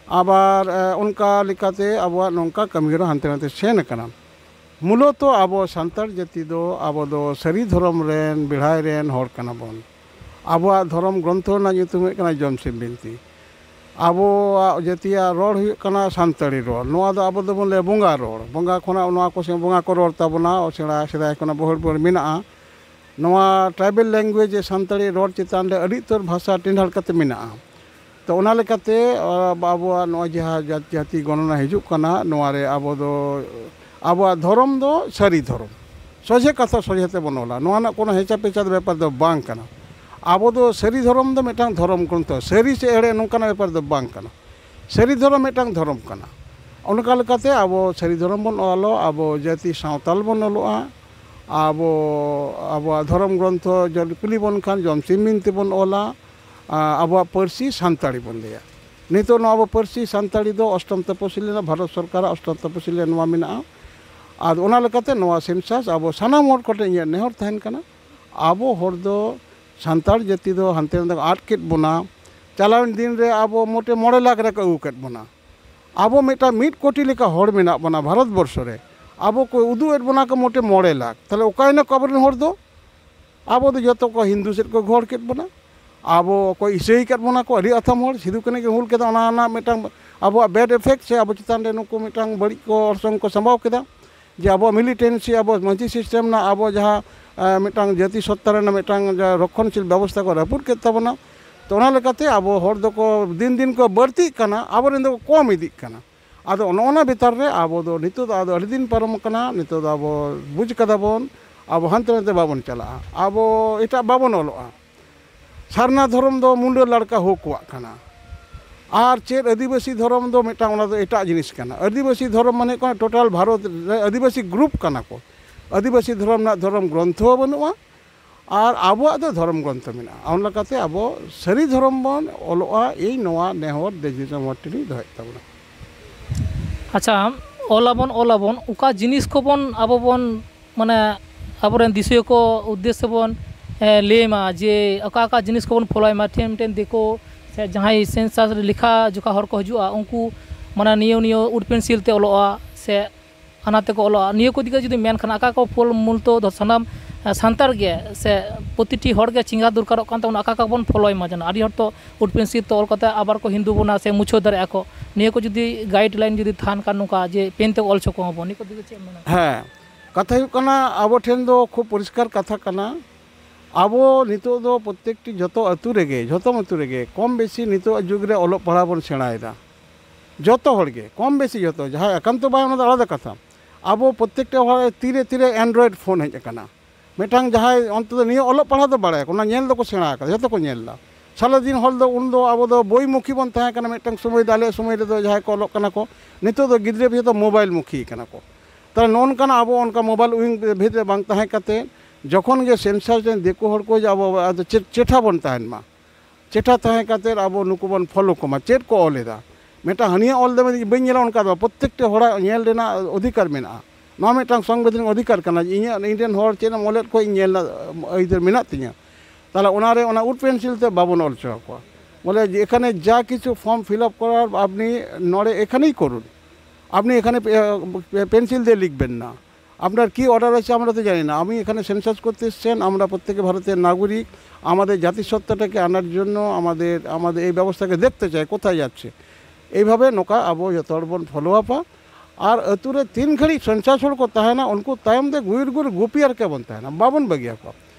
ᱟᱵᱟᱨ, ᱮ, ᱚᱱᱠᱟ ᱞᱮᱠᱟᱛᱮ ᱟᱵᱚᱣᱟᱜ ᱱᱚᱝᱠᱟ ᱠᱟᱹᱢᱤᱦᱚᱨᱟ ᱦᱟᱱᱛᱮ ᱱᱟᱛᱮ ᱥᱮᱱ ᱟᱠᱟᱱᱟ᱾ ᱢᱩᱞᱚᱛᱚ ᱟᱵᱚ ᱥᱟᱱᱛᱟᱲ ᱡᱟᱹᱛᱤ ᱫᱚ, ᱟᱵᱚ ᱫᱚ ᱥᱟᱹᱨᱤ ᱫᱷᱚᱨᱚᱢ ᱨᱮᱱ, ᱵᱮᱲᱦᱟᱭ ᱨᱮᱱ ᱦᱚᱲ ᱠᱟᱱᱟ ᱵᱚᱱ᱾ ᱟᱵᱚᱣᱟᱜ ᱫᱷᱚᱨᱚᱢ ᱜᱨᱚᱱᱛᱷᱚ ᱨᱮᱱᱟᱜ ᱧᱩᱛᱩᱢ ᱦᱩᱭᱩᱜ ᱠᱟᱱᱟ ᱡᱚᱢᱥᱤᱢ ᱵᱤᱱᱛᱤ᱾ ᱟᱵᱚᱣᱟᱜ ᱡᱟᱹᱛᱤᱭᱟᱜ ᱨᱚᱲ ᱦᱩᱭᱩᱜ ᱠᱟᱱᱟ ᱥᱟᱱᱛᱟᱲᱤ ᱨᱚᱲ᱾ ᱱᱚᱣᱟ ᱫᱚ ᱟᱵᱚ ᱫᱚᱵᱚᱱ ᱞᱟᱹᱭᱟ ᱵᱚᱸᱜᱟ ᱨᱚᱲ᱾ ᱵᱚᱸᱜᱟ ᱠᱷᱚᱱᱟᱜ ᱱᱚᱣᱟ ᱠᱚ ᱥᱮ-, ᱵᱚᱸᱜᱟ ᱠᱚ ᱨᱚᱲ ᱛᱟᱵᱚᱱᱟ, ᱥᱮᱬᱟ ᱥᱮᱫᱟᱭ ᱠᱷᱚᱱᱟᱜ ᱵᱚᱦᱩᱲ ᱵᱚᱦᱩᱲ ᱢᱮᱱᱟᱜᱼᱟ᱾ ᱱᱚᱣᱟ tribal language ᱥᱟᱱᱛᱟᱲᱤ ᱨᱚᱲ ᱪᱮᱛᱟᱱ ᱨᱮ ᱟᱹᱰᱤ ᱩᱛᱟᱹᱨ ᱵᱷᱟᱥᱟ ᱴᱮᱸᱰᱟᱨ ᱠᱟᱛᱮ ᱢᱮᱱᱟᱜᱼᱟ᱾ ᱛᱚ, ᱚᱱᱟ ᱞᱮᱠᱟᱛᱮ, ᱟ, ᱟᱵᱚᱣᱟᱜ ᱱᱚᱜᱼᱚᱭ ᱡᱟᱦᱟᱸ ᱡᱟᱛ-, ᱡᱟᱹᱛᱤ ᱜᱚᱱᱚᱱᱟ ᱦᱤᱡᱩᱜ ᱠᱟᱱᱟ, ᱱᱚᱣᱟ ᱨᱮ ᱟᱵᱚ ᱫᱚ, ᱟᱵᱚᱣᱟᱜ ᱫᱷᱚᱨᱚᱢ ᱫᱚ ᱥᱟᱹᱨᱤ ᱫᱷᱚᱨᱚᱢ᱾ ᱥᱚᱡᱷᱮ ᱠᱟᱛᱷᱟ ᱥᱚᱡᱷᱮ ᱛᱮᱵᱚᱱ ᱚᱞᱟ᱾ ᱱᱚᱣᱟ ᱨᱮᱱᱟᱜ ᱠᱳᱱᱳ ᱦᱮᱸᱪᱟ ᱯᱮᱪᱟ ᱫᱚ ᱵᱮᱯᱟᱨ ᱫᱚ ᱵᱟᱝ ᱠᱟᱱᱟ᱾ ᱟᱵᱚ ᱫᱚ ᱥᱟᱹᱨᱤ ᱫᱷᱚᱨᱚᱢ ᱫᱚ ᱢᱤᱫᱴᱟᱝ ᱫᱷᱚᱨᱚᱢ ᱜᱨᱚᱱᱛᱷᱚ, ᱥᱟᱹᱨᱤ ᱥᱮ ᱮᱲᱮ ᱱᱚᱝᱠᱟᱱᱟᱜ ᱵᱮᱯᱟᱨ ᱫᱚ ᱵᱟᱝ ᱠᱟᱱᱟ᱾ ᱥᱟᱹᱨᱤ ᱫᱷᱚᱨᱚᱢ ᱢᱤᱫᱴᱟᱝ ᱫᱷᱚᱨᱚᱢ ᱠᱟᱱᱟ᱾ ᱚᱱᱠᱟ ᱞᱮᱠᱟᱛᱮ ᱟᱵᱚ ᱥᱟᱹᱨᱤ ᱫᱷᱚᱨᱚᱢ ᱵᱚᱱ ᱚᱞᱚᱜ, ᱟᱵᱚ ᱡᱟᱹᱛᱤ ᱥᱟᱶᱛᱟᱞ ᱵᱚᱱ ᱚᱞᱚᱜᱼᱟ, ᱟᱵᱚ, ᱟᱵᱚᱣᱟᱜ ᱫᱷᱚᱨᱚᱢ ᱜᱨᱚᱱᱛᱷᱚ ᱡᱩᱫᱤ ᱠᱩᱞᱤ ᱵᱚᱱ ᱠᱷᱟᱱ ᱡᱚᱢᱥᱤᱢ ᱵᱤᱱᱛᱤ ᱵᱚᱱ ᱚᱞᱟ, ᱟ, ᱟᱵᱚᱣᱟᱜ ᱯᱟᱹᱨᱥᱤ ᱥᱟᱱᱛᱟᱲᱤ ᱵᱚᱱ ᱞᱟᱹᱭᱟ᱾ ᱱᱤᱛᱚᱜ ᱱᱚᱣᱟ ᱟᱵᱚ ᱯᱟᱹᱨᱥᱤ ᱥᱟᱱᱛᱟᱲᱤ ᱫᱚ ᱚᱥᱴᱚᱢ ᱛᱚᱯᱚᱥᱤᱞᱤ ᱨᱮᱱᱟᱜ, ᱵᱷᱟᱨᱚᱛ ᱥᱚᱨᱠᱟᱨᱟᱜ ᱚᱥᱴᱚᱢ ᱛᱚᱯᱚᱥᱤᱞᱤ ᱨᱮ ᱱᱚᱣᱟ ᱢᱮᱱᱟᱜᱼᱟ᱾ ᱟᱨ ᱚᱱᱟ ᱞᱮᱠᱟᱛᱮ ᱱᱚᱣᱟ census ᱟᱵᱚ ᱥᱟᱱᱟᱢ ᱦᱚᱲ ᱠᱚᱴᱷᱮᱱ ᱤᱧᱟᱹᱜ ᱱᱮᱦᱚᱨ ᱛᱟᱦᱮᱱ ᱠᱟᱱᱟ, ᱟᱵᱚ ᱦᱚᱲ ᱫᱚ ᱥᱟᱱᱛᱟᱲ ᱡᱟᱹᱛᱤ ᱫᱚ ᱦᱟᱱᱛᱮ ᱱᱟᱛᱮ ᱠᱚ ᱟᱫ ᱠᱮᱫ ᱵᱚᱱᱟ᱾ ᱪᱟᱞᱟᱣᱮᱱ ᱫᱤᱱ ᱨᱮ ᱟᱵᱚ ᱢᱚᱴᱮ ᱢᱚᱬᱮ ᱞᱟᱠᱷ ᱨᱮᱠᱚ ᱟᱹᱜᱩ ᱠᱮᱫ ᱵᱚᱱᱟ᱾ ᱟᱵᱚ ᱢᱤᱫᱴᱟᱝ ᱢᱤᱫ ᱠᱳᱴᱤ ᱞᱮᱠᱟ ᱦᱚᱲ ᱢᱮᱱᱟᱜ ᱵᱚᱱᱟ ᱵᱷᱟᱨᱚᱛ ᱵᱚᱨᱥᱚ ᱨᱮ᱾ ᱟᱵᱚ ᱠᱚ ᱩᱫᱩᱜ ᱮᱫ ᱵᱚᱱᱟ ᱠᱚ ᱢᱚᱴᱮ ᱢᱚᱬᱮ ᱞᱟᱠᱷ᱾ ᱛᱟᱦᱞᱮ ᱚᱠᱟᱭᱮᱱᱟ ᱠᱚ ᱟᱵᱚᱨᱮᱱ ᱦᱚᱲ ᱫᱚ? ᱟᱵᱚ ᱫᱚ ᱡᱚᱛᱚ ᱠᱚ ᱦᱤᱱᱫᱩ ᱥᱮᱫ ᱠᱚ ᱜᱚᱦᱚᱲ ᱠᱮᱫ ᱵᱚᱱᱟ᱾ ᱟᱵᱚ ᱠᱚ ᱤᱥᱟᱹᱭ ᱠᱟᱫ ᱵᱚᱱᱟ ᱠᱚ, ᱟᱹᱰᱤ ᱟᱛᱷᱟᱢ ᱦᱚᱲ ᱥᱤᱫᱩ ᱠᱟᱹᱱᱦᱩ ᱠᱤᱱ ᱦᱩᱞ ᱠᱮᱫᱟ, ᱚᱱᱟ ᱨᱮᱱᱟᱜ ᱢᱤᱫᱴᱟᱝ ᱟᱵᱚᱣᱟᱜ bad effect ᱥᱮ ᱟᱵᱚ ᱪᱮᱛᱟᱱ ᱨᱮ ᱱᱩᱠᱩ ᱢᱤᱫᱴᱟᱝ ᱵᱟᱹᱲᱤᱡ ᱠᱚ ᱚᱨᱥᱚᱝ ᱠᱚ ᱥᱟᱢᱵᱟᱣ ᱠᱮᱫᱟ᱾ ᱡᱮ ᱟᱵᱚᱣᱟᱜ militancy, ᱟᱵᱚ ᱢᱟᱹᱡᱷᱤ system ᱨᱮᱱᱟᱜ ᱟᱵᱚ ᱡᱟᱦᱟᱸ, ᱮ, ᱢᱤᱫᱴᱟᱝ ᱡᱟᱹᱛᱤ ᱥᱚᱛᱛᱟ ᱨᱮᱱᱟᱜ ᱢᱤᱫᱴᱟᱝ ᱡᱟ ᱨᱚᱠᱷᱚᱱᱥᱤᱞ ᱵᱮᱵᱚᱥᱛᱷᱟ ᱠᱚ ᱨᱟᱹᱯᱩᱫ ᱠᱮᱫ ᱛᱟᱵᱚᱱᱟ᱾ ᱛᱚ, ᱚᱱᱟ ᱞᱮᱠᱟᱛᱮ ᱟᱵᱚ ᱦᱚᱲ ᱫᱚᱠᱚ ᱫᱤᱱ ᱫᱤᱱ ᱠᱚ ᱵᱟᱹᱲᱛᱤᱜ ᱠᱟᱱᱟ, ᱟᱵᱚᱨᱮᱱ ᱫᱚᱠᱚ ᱠᱚᱢ ᱤᱫᱤᱜ ᱠᱟᱱᱟ᱾ ᱟᱫᱚ ᱱᱚᱜᱼᱚ ᱱᱟ ᱵᱷᱮᱛᱟᱨ ᱨᱮ ᱟᱵᱚ ᱫᱚ ᱱᱤᱛᱚᱜ ᱫᱚ ᱟᱫᱚ ᱟᱹᱰᱤ ᱫᱤᱱ ᱯᱟᱨᱚᱢ ᱟᱠᱟᱱᱟ, ᱱᱤᱛᱚᱜ ᱫᱚ ᱟᱵᱚ ᱵᱩᱡᱽ ᱠᱟᱫᱟ ᱵᱚᱱ, ᱟᱵᱚ ᱦᱟᱱᱛᱮ ᱱᱟᱛᱮ ᱵᱟᱵᱚᱱ ᱪᱟᱞᱟᱜᱼᱟ, ᱟᱵᱚ ᱮᱴᱟᱜ ᱵᱟᱵᱚᱱ ᱚᱞᱚᱜᱼᱟ᱾ ᱥᱟᱨᱱᱟ ᱫᱷᱚᱨᱚᱢ ᱫᱚ ᱢᱩᱱᱰᱟᱹ ᱞᱟᱲᱠᱟ ᱦᱳ ᱠᱚᱣᱟᱜ ᱠᱟᱱᱟ᱾ ᱟᱨ ᱪᱮᱫ ᱟᱹᱫᱤᱵᱟᱹᱥᱤ ᱫᱷᱚᱨᱚᱢ ᱫᱚ ᱢᱤᱫᱴᱟᱝ, ᱚᱱᱟ ᱫᱚ ᱮᱴᱟᱜ ᱡᱤᱱᱤᱥ ᱠᱟᱱᱟ᱾ ᱟᱹᱫᱤᱵᱟᱹᱥᱤ ᱫᱷᱚᱨᱚᱢ ᱢᱟᱱᱮ ᱠᱟᱱᱟ total ᱵᱷᱟᱨᱚᱛ ᱨᱮ ᱟᱹᱫᱤᱵᱟᱹᱥᱤ group ᱠᱟᱱᱟ ᱠᱚ᱾ ᱟᱹᱫᱤᱵᱟᱹᱥᱤ ᱫᱷᱚᱨᱚᱢ ᱨᱮᱱᱟᱜ ᱫᱷᱚᱨᱚᱢ ᱜᱨᱚᱱᱛᱷᱚ ᱦᱚᱸ ᱵᱟᱹᱱᱩᱜᱼᱟ, ᱟᱨ ᱟᱵᱚᱣᱟᱜ ᱫᱚ ᱫᱷᱚᱨᱚᱢ ᱜᱨᱚᱱᱛᱷᱚ ᱢᱮᱱᱟᱜᱼᱟ᱾ ᱚᱱᱟ ᱞᱮᱠᱟᱛᱮ ᱟᱵᱚ ᱥᱟᱹᱨᱤ ᱫᱷᱚᱨᱚᱢ ᱵᱚᱱ ᱚᱞᱚᱜᱼᱟ, ᱤᱧ ᱱᱚᱣᱟ ᱱᱮᱦᱚᱨ ᱫᱮᱥ ᱫᱤᱥᱚᱢ ᱦᱚᱲ ᱴᱷᱮᱱᱤᱧ ᱫᱚᱦᱚᱭᱮᱫ ᱛᱟᱵᱚᱱᱟ᱾ ᱟᱪᱪᱷᱟ, ᱚᱞᱟᱵᱚᱱ ᱚᱞᱟᱵᱚᱱ ᱚᱠᱟ ᱡᱤᱱᱤᱥ ᱠᱚᱵᱚᱱ ᱟᱵᱚ ᱵᱚᱱ, ᱢᱟᱱᱮ, ᱟᱵᱚᱨᱮᱱ ᱫᱤᱥᱩᱣᱟᱹ ᱠᱚ ᱩᱫᱽᱫᱮᱥᱥᱚ ᱵᱚᱱ, ᱮ, ᱞᱟᱹᱭ ᱢᱟ ᱡᱮ ᱚᱠᱟ ᱚᱠᱟ ᱡᱤᱱᱤᱥ ᱠᱚᱵᱚᱱ ᱯᱷᱚᱞᱳᱭ ᱢᱟ᱾ ᱴᱷᱮᱱ ᱢᱤᱫᱴᱮᱱ ᱫᱤᱠᱩ ᱥᱮ ᱡᱟᱦᱟᱸᱭ census ᱨᱮ ᱞᱮᱠᱷᱟ ᱡᱚᱠᱷᱟ ᱦᱚᱲ ᱠᱚ ᱦᱤᱡᱩᱜᱼᱟ, ᱩᱱᱠᱩ, ᱢᱟᱱᱮ, ᱱᱤᱭᱟᱹ ᱱᱤᱭᱟᱹ wood pencil ᱛᱮ ᱚᱞᱚᱜᱼᱟ ᱥᱮ ᱚᱱᱟ ᱛᱮᱠᱚ ᱚᱞᱚᱜᱼᱟ᱾ ᱱᱤᱭᱟᱹ ᱠᱚ ᱤᱫᱤ ᱠᱟᱛᱮ ᱡᱩᱫᱤ ᱢᱮᱱ ᱠᱷᱟᱱ, ᱚᱠᱟ ᱠᱚ ᱯᱷᱚᱞ ᱢᱩᱞ ᱛᱚ ᱥᱟᱱᱟᱢ ᱥᱟᱱᱛᱟᱲ ᱜᱮ ᱥᱮ ᱯᱨᱚᱛᱤᱴᱤ ᱦᱚᱲ ᱜᱮ ᱪᱮᱸᱜᱷᱟ ᱫᱚᱨᱠᱟᱨᱚᱜ ᱠᱟᱱ ᱛᱟᱵᱚᱱᱟ, ᱚᱠᱟ ᱚᱠᱟ ᱵᱚᱱ ᱯᱷᱚᱞᱳᱭ ᱢᱟ ᱡᱮᱱᱚ᱾ ᱟᱹᱰᱤ ᱦᱚᱲ ᱛᱚ ᱩᱰ ᱯᱮᱱᱥᱤᱞ ᱛᱮ ᱚᱞ ᱠᱟᱛᱮ ᱟᱵᱟᱨ ᱠᱚ ᱦᱤᱱᱫᱩ ᱵᱚᱱᱟ ᱥᱮ ᱢᱩᱪᱷᱟᱹᱣ ᱫᱟᱲᱮᱭᱟᱜᱼᱟ ᱠᱚ᱾ ᱱᱤᱭᱟᱹ ᱠᱚ ᱡᱩᱫᱤ ᱜᱟᱭᱤᱰ ᱞᱟᱭᱤᱱ ᱡᱩᱫᱤ ᱛᱟᱦᱮᱱ ᱠᱷᱟᱱ ᱱᱚᱝᱠᱟ ᱡᱮ ᱯᱮᱱ ᱛᱮ ᱚᱞ ᱦᱚᱪᱚ ᱠᱚᱢᱟ ᱵᱚᱱ, ᱱᱤᱭᱟᱹ ᱠᱚ ᱤᱫᱤ ᱠᱟᱛᱮ ᱪᱮᱫ ᱮᱢ ᱢᱮᱱᱟ? ᱦᱮᱸ, ᱠᱟᱛᱷᱟ ᱦᱩᱭᱩᱜ ᱠᱟᱱᱟ, ᱟᱵᱚ ᱴᱷᱮᱱ ᱫᱚ ᱠᱷᱩᱵ ᱯᱚᱨᱤᱥᱠᱟᱨ ᱠᱟᱛᱷᱟ ᱠᱟᱱᱟ, ᱟᱵᱚ ᱱᱤᱛᱚᱜ ᱫᱚ ᱯᱨᱚᱛᱮᱠᱴᱤ ᱡᱚᱛᱚ ᱟᱹᱛᱩ ᱨᱮᱜᱮ, ᱡᱚᱛᱚ ᱟᱹᱛᱩ ᱨᱮᱜᱮ ᱠᱚᱢ ᱵᱮᱥᱤ ᱱᱤᱛᱚᱜ ᱡᱩᱜᱽ ᱨᱮ ᱚᱞᱚᱜ ᱯᱟᱲᱦᱟᱣ ᱵᱚᱱ ᱥᱮᱬᱟᱭᱮᱫᱟ᱾ ᱡᱚᱛᱚ ᱦᱚᱲ ᱜᱮ, ᱠᱚᱢ ᱵᱮᱥᱤ ᱡᱚᱛᱚ, ᱡᱟᱦᱟᱸᱭ ᱮᱠᱟᱱᱛᱚ ᱵᱟᱭ, ᱚᱱᱟ ᱫᱚ ᱟᱞᱟᱫᱟ ᱠᱟᱛᱷᱟ᱾ ᱟᱵᱚ ᱯᱨᱚᱛᱮᱠᱴᱟ ᱦᱚᱲ ᱛᱤᱨᱮ ᱛᱤᱨᱮ Android ᱯᱷᱳᱱ ᱦᱮᱡ ᱟᱠᱟᱱᱟ᱾ ᱢᱤᱫᱴᱟᱝ ᱡᱟᱦᱟᱸᱭ ᱚᱱᱛᱮ ᱫᱚ ᱱᱤᱭᱟᱹ ᱚᱞᱚᱜ ᱯᱟᱲᱦᱟᱣ ᱫᱚ ᱵᱟᱲᱟᱭᱟᱠᱚ, ᱚᱱᱟ ᱧᱮᱞ ᱫᱚᱠᱚ ᱥᱮᱬᱟ ᱟᱠᱟᱫᱟ, ᱡᱚᱛᱚ ᱠᱚ ᱧᱮᱞ ᱮᱫᱟ᱾ ᱥᱟᱞᱟ ᱫᱤᱱ ᱦᱚᱲ ᱫᱚ ᱩᱱ ᱫᱚ ᱟᱵᱚ ᱫᱚ ᱵᱳᱭᱢᱩᱠᱷᱤ ᱵᱚᱱ ᱛᱟᱦᱮᱸ ᱠᱟᱱᱟ ᱢᱤᱫᱴᱟᱝ ᱥᱚᱢᱚᱭ ᱫᱚ, ᱟᱞᱮᱭᱟᱜ ᱥᱚᱢᱚᱭ ᱨᱮᱫᱚ ᱡᱟᱦᱟᱸᱭ ᱠᱚ ᱚᱞᱚᱜ ᱠᱟᱱᱟ ᱠᱚ, ᱱᱤᱛᱚᱜ ᱫᱚ ᱜᱤᱫᱽᱨᱟᱹ ᱡᱚᱛᱚ ᱢᱳᱵᱟᱭᱤᱞ ᱢᱩᱠᱷᱤ ᱠᱟᱱᱟ ᱠᱚ᱾ ᱛᱟᱦᱞᱮ ᱱᱚᱜᱼᱚ ᱱᱚᱝᱠᱟᱱᱟᱜ ᱟᱵᱚ ᱚᱱᱠᱟ ᱢᱳᱵᱟᱭᱤᱞ ᱩᱭᱤᱝ ᱵᱷᱤᱛ ᱨᱮ ᱵᱟᱝ ᱛᱟᱦᱮᱸ ᱠᱟᱛᱮ, ᱡᱚᱠᱷᱚᱱ ᱜᱮ ᱥᱮᱱᱥᱟᱥ ᱨᱮᱱ ᱫᱤᱠᱩ ᱦᱚᱲ ᱠᱚ ᱡᱮ ᱟᱵᱚ ᱟᱫᱚ ᱪᱮᱫ ᱪᱮᱴᱷᱟ ᱵᱚᱱ ᱛᱟᱦᱮᱱ ᱢᱟ, ᱪᱮᱴᱷᱟ ᱛᱟᱦᱮᱸ ᱠᱟᱛᱮ ᱟᱵᱚ ᱱᱩᱠᱩ ᱵᱚᱱ ᱯᱷᱚᱞᱳ ᱠᱚᱢᱟ, ᱪᱮᱫ ᱠᱚ ᱚᱞ ᱮᱫᱟ᱾ ᱢᱤᱫᱴᱟᱝ ᱦᱟᱹᱱᱤᱭᱟᱜ ᱚᱞ ᱫᱚ ᱵᱟᱹᱧ ᱧᱮᱞᱟ, ᱚᱱᱠᱟ ᱫᱚ ᱵᱟᱝ᱾ ᱯᱨᱚᱛᱛᱮᱠᱴᱤ ᱦᱚᱲᱟᱜ ᱧᱮᱞ ᱨᱮᱱᱟᱜ ᱚᱫᱷᱤᱠᱟᱨ ᱢᱮᱱᱟᱜᱼᱟ᱾ ᱱᱚᱣᱟ ᱢᱤᱫᱴᱟᱝ ᱥᱚᱝᱵᱤᱫᱷᱟᱱ ᱚᱫᱷᱤᱠᱟᱨ ᱠᱟᱱᱟ ᱡᱮ ᱤᱧᱟᱹᱜ, ᱤᱧ ᱨᱮᱱ ᱦᱚᱲ ᱪᱮᱫ ᱮᱢ ᱚᱞᱮᱫ ᱠᱚᱣᱟ, ᱤᱧ ᱧᱮᱞ ᱨᱮᱱᱟᱜ ᱟᱹᱭᱫᱟᱹᱨ ᱢᱮᱱᱟᱜ ᱛᱤᱧᱟᱹ᱾ ᱛᱟᱦᱚᱞᱮ ᱚᱱᱟᱨᱮ ᱚᱱᱟ ᱩᱰ ᱯᱮᱱᱥᱤᱞ ᱛᱮ ᱵᱟᱵᱚᱱ ᱚᱞ ᱦᱚᱪᱚ ᱟᱠᱚᱣᱟ᱾ ᱵᱚᱞᱮ ᱡᱮ ᱮᱠᱷᱟᱱᱮ ᱡᱟ ᱠᱤᱪᱷᱩ form fill up করার আপনি ᱱᱚᱰᱮ এখানেই করুন, আপনি এখানে পে-, পে-, পেন্সিল দিয়ে লিখবেন না, আপনার কি অর্ডার আছে আমরা তো জানি না। আমি এখানে সেন্সাস করতে এসছেন, আমরা প্রত্যেকে ভারতের নাগরিক, আমাদের জাতিসত্তাটাকে আনার জন্য আমাদের, আমাদের এই ব্যবস্থাকে দেখতে চাই কোথায় যাচ্ছে। এইভাবে ᱱᱚᱝᱠᱟ ᱟᱵᱚ ᱡᱚᱛᱚ ᱦᱚᱲ ᱵᱚᱱ ᱯᱷᱚᱞᱳ ᱟᱯᱟ᱾ ᱟᱨ ᱟᱹᱛᱩ ᱨᱮ ᱛᱤᱱ ᱜᱷᱟᱹᱲᱤᱡ ᱥᱮᱱᱥᱟᱥ ᱦᱚᱲ ᱠᱚ ᱛᱟᱦᱮᱱᱟ, ᱩᱱᱠᱩ ᱛᱟᱭᱚᱢ ᱛᱮ ᱜᱩᱭᱩᱨ ᱜᱩᱭᱩᱨ ᱜᱩᱯᱤ ᱟᱨ ᱠᱮ ᱵᱚᱱ ᱛᱟᱦᱮᱱᱟ, ᱵᱟᱵᱚᱱ ᱵᱟᱹᱜᱤᱭᱟᱠᱚᱣᱟ᱾